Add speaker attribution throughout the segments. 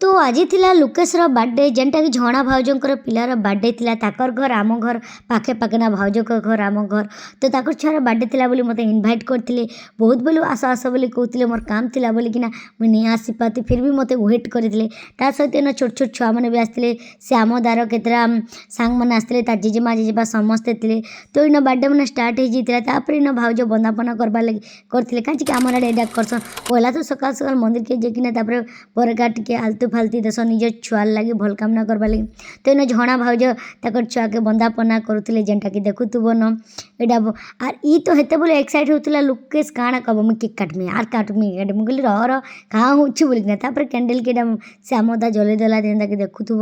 Speaker 1: ତ ଆଜି ଥିଲା ଲୁକେଶର ବାର୍ଥଡେ, ଯେନ୍ଟାକି ଝଣା ଭାଉଜଙ୍କର ପିଲାର ବାର୍ଥଡେ ଥିଲା। ତାକର ଘର ଆମ ଘର ପାଖେ ପାଖେ ନା, ଭାଉଜଙ୍କ ଘର ଆମ ଘର। ତ ତାକର ଛୁଆର ବାର୍ଥଡେ ଥିଲା ବୋଲି ମୋତେ ଇନଭାଇଟ୍ କରିଥିଲେ। ବହୁତ ବେଲୁ ଆସ ଆସ ବୋଲି କହୁଥିଲେ। ମୋର କାମ ଥିଲା ବୋଲିକିନା ମୁଇଁ ନେଇ ଆସିପାରତି, ଫିର୍ ବି ମୋତେ ୱେଟ୍ କରିଥିଲେ। ତା ସହିତ ଏନ ଛୋଟ ଛୋଟ ଛୁଆମାନେ ବି ଆସିଥିଲେ। ଶ୍ୟାମ ଦାର କେତେଟା ସାଙ୍ଗମାନେ ଆସିଥିଲେ, ତାର ଜେଜେମା, ଜେଜେବାପା ସମସ୍ତେ ଥିଲେ। ତ ଇନ ବାର୍ଥଡେ ମାନେ ଷ୍ଟାର୍ଟ ହେଇଯାଇଥିଲା। ତାପରେ ଇନ ଭାଉଜ ବନ୍ଦାପନା କରବାର୍ ଲାଗି କରିଥିଲେ, କାଁଯେ ଆମର ଆଡ଼େ ଏଇଟା କରସନ୍। ପହିଲା ତ ସକାଳ ସକାଳ ମନ୍ଦିରକେ ଯାଇକିନା, ତାପରେ ପରକା ଟିକେ ଆଲତୁ ଫାଲତି ଦେସନ୍ ନିଜ ଛୁଆର୍ ଲାଗି ଭଲ୍ କାମନା କରବାର୍ ଲାଗି। ତ ଇନ ଝଣା ଭାଉଜ ତାକର ଛୁଆକେ ବନ୍ଦାପନା କରୁଥିଲେ, ଯେନ୍ଟାକି ଦେଖୁଥିବ ନ ଏଇଟା। ଆର୍ ଇ ତ ହେତେବେଲେ ଏକ୍ସାଇଟ୍ ହଉଥିଲା ଲୁକେଶ, କାଣା କବ, ମୁଇଁ କେକ୍ କାଟ୍ମି ଆର୍ କାଟ୍ମି। ମୁଁ କହିଲି, ରହ ରହ, କାଁ ହଉଛୁ ବୋଲିକିନା। ତାପରେ କ୍ୟାଣ୍ଡେଲ୍କେ ଏଇଟା ଶ୍ୟାମ ଦା ଜଲେଇ ଦେଲା, ଯେନ୍ଟାକି ଦେଖୁଥିବ।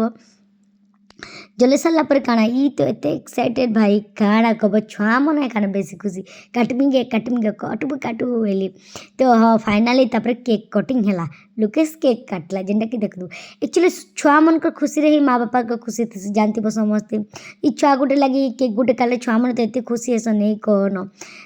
Speaker 1: ଜଲେଇ ସାରିଲା ପରେ କାଣା, ଇ ତ ଏତେ ଏକ୍ସାଇଟେଡ଼ ଭାଇ, କାଣା କବ। ଛୁଆମାନେ କାଣା ବେଶୀ ଖୁସି, କାଟ୍ମି গে, କାଟ୍ମି গে, କାଟ୍ବୁ କାଟ୍ବୁ ବୋଲି। ତ ହଁ, ଫାଇନାଲି ତାପରେ କେକ୍ କଟିଂ ହେଲା। ଲୁକେଶ କେକ୍ କାଟଲା, ଯେନ୍ଟାକି ଦେଖୁଥିବ। ଆକ୍ଚୁଆଲି ଛୁଆମାନଙ୍କର ଖୁସିରେ ହିଁ ମା ବାପାଙ୍କ ଖୁସି ଥିସି, ଜାଣିଥିବ ସମସ୍ତେ। ଇ ଛୁଆ ଗୋଟେ ଲାଗି କେକ୍ ଗୋଟେ କାଲେ ଛୁଆମାନେ ତ ଏତେ ଖୁସି ହେସନ୍, ନେଇ କହନ।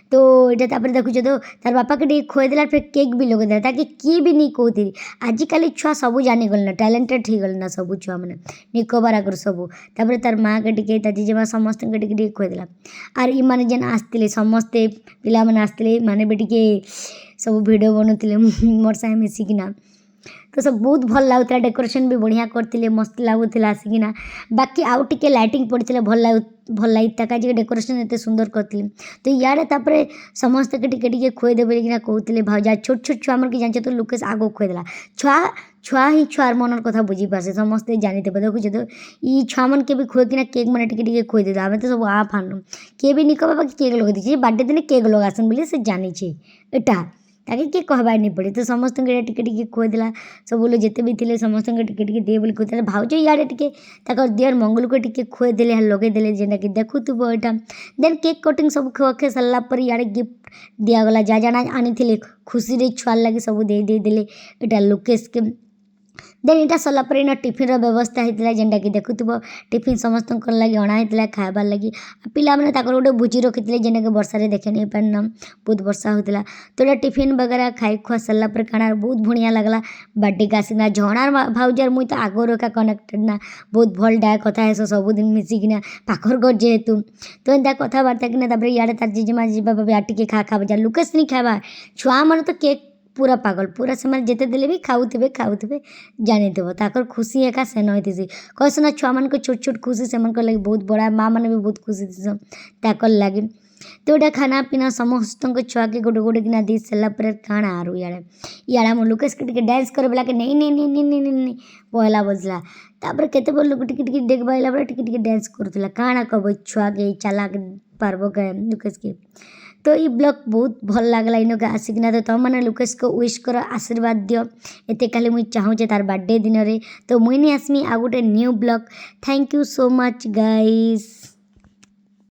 Speaker 1: ତ ଏଇଟା ତାପରେ ଦେଖୁଛ ତ, ତାର ବାପାକେ ଟିକେ ଖୁଆଇଦେଲା, ଫେର୍ କେକ୍ ବି ଲଗେଇଦେଲା। ତାକେ କିଏ ବି ନି କହୁଥିଲି। ଆଜିକାଲି ଛୁଆ ସବୁ ଜାନିଗଲେନ, ଟ୍ୟାଲେଣ୍ଟେଡ଼ ହେଇଗଲେନ ସବୁ ଛୁଆମାନେ ନି କବାର୍ ଆଗରୁ ସବୁ। ତାପରେ ତାର ମାଆକେ ଟିକେ, ତାର ଜେଜେମା ସମସ୍ତଙ୍କୁ ଟିକେ ଟିକେ ଖୁଆଇଦେଲା। ଆର୍ ଇମାନେ ଯେନ୍ ଆସିଥିଲେ, ସମସ୍ତେ ପିଲାମାନେ ଆସିଥିଲେ, ମାନେ ବି ଟିକେ ସବୁ ଭିଡ଼ିଓ ବନଉଥିଲେ ମୋର୍ ସାଙ୍ଗେ ମିଶିକିନା। ତ ସବୁ ବହୁତ ଭଲ ଲାଗୁଥିଲା। ଡେକୋରେସନ୍ ବି ବଢ଼ିଆ କରିଥିଲେ, ମସ୍ତ ଲାଗୁଥିଲା ଆସିକିନା। ବାକି ଆଉ ଟିକେ ଲାଇଟିଂ ପଡ଼ିଥିଲେ ଭଲ ଲାଗିତା, କାହିଁକି ଡେକୋରେସନ୍ ଏତେ ସୁନ୍ଦର କରିଥିଲେ। ତ ଇଆଡ଼େ ତାପରେ ସମସ୍ତକେ ଟିକେ ଟିକେ ଖୁଆଇଦେ ବୋଲିକିନା କହୁଥିଲେ ଭାଉଜ। ଛୋଟ ଛୋଟ ଛୁଆମାନକେ ଜାଣିଛ ତ, ଲୁକେଶ ଆଗ ଖୁଆଇଦେଲା। ଛୁଆ ଛୁଆ ହିଁ ଛୁଆର ମନର କଥା ବୁଝିପାରସି, ସମସ୍ତେ ଜାଣିଥିବେ। ଦେଖୁଛ ତ, ଇ ଛୁଆମାନକେ ବି ଖୁଆଇକିନା କେକ୍ ମାନେ ଟିକେ ଟିକେ ଖୁଆଇ ଦେଇଦେଲା। ଆମେ ତ ସବୁ ଆ ଫାନୁ, କିଏ ବି ନି କହବା, ବାକି କେକ୍ ଲଗେଇ ଦେଇଛି। ବାର୍ଥଡେ ଦିନେ କେକ୍ ଲଗାସନ୍ ବୋଲି ସେ ଜାନିଛେ ଏଟା, ତାକେ କିଏ କହବାର୍ ନି ପଡ଼େ। ତ ସମସ୍ତଙ୍କୁ ଏଇଟା ଟିକେ ଟିକେ ଖୁଆଇଦେଲା। ସବୁ ଲୋକ ଯେତେ ବି ଥିଲେ, ସମସ୍ତଙ୍କୁ ଟିକେ ଟିକେ ଦିଏ ବୋଲି କହୁଥିଲେ ଭାଉଜ। ଇଆଡ଼େ ଟିକେ ତାଙ୍କର ଦିଅର ମଙ୍ଗଲକୁ ଟିକେ ଖୁଆଇଦେଲେ, ଲଗେଇଦେଲେ, ଯେନ୍ଟାକି ଦେଖୁଥିବ ଏଇଟା। ଦେନ୍ କେକ୍ କଟିଂ ସବୁ ଖୁଆ ଖୁଆ ସାରିଲା ପରେ ଇଆଡ଼େ ଗିଫ୍ଟ ଦିଆଗଲା। ଯାହା ଯାହା ଆଣିଥିଲେ ଖୁସିରେ ଛୁଆର୍ ଲାଗି ସବୁ ଦେଇ ଦେଇଦେଲେ ଏଇଟା ଲୁକେଶକେ। ଦେନ୍ ଏଇଟା ସରିଲା ପରେ ଏଇନା ଟିଫିନ୍ର ବ୍ୟବସ୍ଥା ହେଇଥିଲା, ଯେନ୍ଟାକି ଦେଖୁଥିବ। ଟିଫିନ୍ ସମସ୍ତଙ୍କର ଲାଗି ଅଣା ହେଇଥିଲା ଖାଇବାର୍ ଲାଗି। ପିଲାମାନେ ତାଙ୍କର ଗୋଟେ ଭୋଜି ରଖିଥିଲେ, ଯେନ୍ଟାକି ବର୍ଷାରେ ଦେଖେଇ ନେଇ ପାରିନ, ବହୁତ ବର୍ଷା ହଉଥିଲା। ତ ଏଇଟା ଟିଫିନ୍ ବଗେରା ଖାଇ ଖୁଆ ସାରିଲା ପରେ କାଣା, ବହୁତ ବଢ଼ିଆ ଲାଗଲା ବାର୍ଥଡେକେ ଆସିକିନା। ଝଣାର ଭାଉଜର ମୁଇଁ ତ ଆଗରୁ ଏକା କନେକ୍ଟେଡ଼ ନା, ବହୁତ ଭଲ୍ ଡା କଥା ହେସ ସବୁଦିନ ମିଶିକିନା, ପାଖର ଘର ଯେହେତୁ। ତ ଏନ୍ତା କଥାବାର୍ତ୍ତା କିନା ତାପରେ ଇଆଡ଼େ ତାର ଜେଜେମା, ଜେଜେବାପା ବି ଆର୍ ଟିକେ ଖା ଖା ବଜା। ଲୁକେଶ ନି ଖାଇବା। ଛୁଆମାନେ ତ କେକ୍ ପୁରା ପାଗଳ ପୁରା। ସେମାନେ ଯେତେ ଦେଲେ ବି ଖାଉଥିବେ ଖାଉଥିବେ, ଜାଣିଥିବ। ତାଙ୍କର ଖୁସି ଏକା ସେନ ହେଇଥିସି। କହେସନ୍ ନା, ଛୁଆମାନଙ୍କ ଛୋଟ ଛୋଟ ଖୁସି ସେମାନଙ୍କର ଲାଗି ବହୁତ ବଡ଼ା। ମା ମାନେ ବି ବହୁତ ଖୁସି ଥିସନ୍ ତାକର୍ ଲାଗି। ତ ଏଇଟା ଖାନା ପିନା ସମସ୍ତଙ୍କ ଛୁଆକେ ଗୋଟେ ଗୋଟେ କିନା ଦେଇ ସାରିଲା ପରେ କାଣା, ଆରୁ ଇଆଡ଼େ ଇଆଡ଼େ ଆମ ଲୁକେଶକେ ଟିକେ ଡ୍ୟାନ୍ସ କରବେଲାକେ ନେଇ ନେଇ ନେଇ ନେଇ ନେଇ ନେଇ ନେଇ ପହଲା ବୋଲୁଥିଲା। ତାପରେ କେତେ ବେଳ ଲୋକ ଟିକେ ଟିକେ ଡେକ୍ ବାଇଲା ବେଳେ ଟିକେ ଟିକେ ଡ୍ୟାନ୍ସ କରୁଥିଲା। କାଣା କବ, ଛୁଆକେ ଚାଲାକ ପାରବ କେ ଲୁକେଶକେ। ତ ଏଇ ବ୍ଲଗ୍ ବହୁତ ଭଲ ଲାଗଲା ଇନକେ ଆସିକିନା। ତ ତମମାନେ ଲୁକେଶକୁ ୱିଶ୍ କର, ଆଶୀର୍ବାଦ ଦିଅ, ଏତେ ଖାଲି ମୁଇଁ ଚାହୁଁଛେ ତାର ବାର୍ଥଡେ ଦିନରେ। ତ ମୁଇଁ ନି ଆସମି ଆଉ ଗୋଟେ new blog. Thank you so much, guys.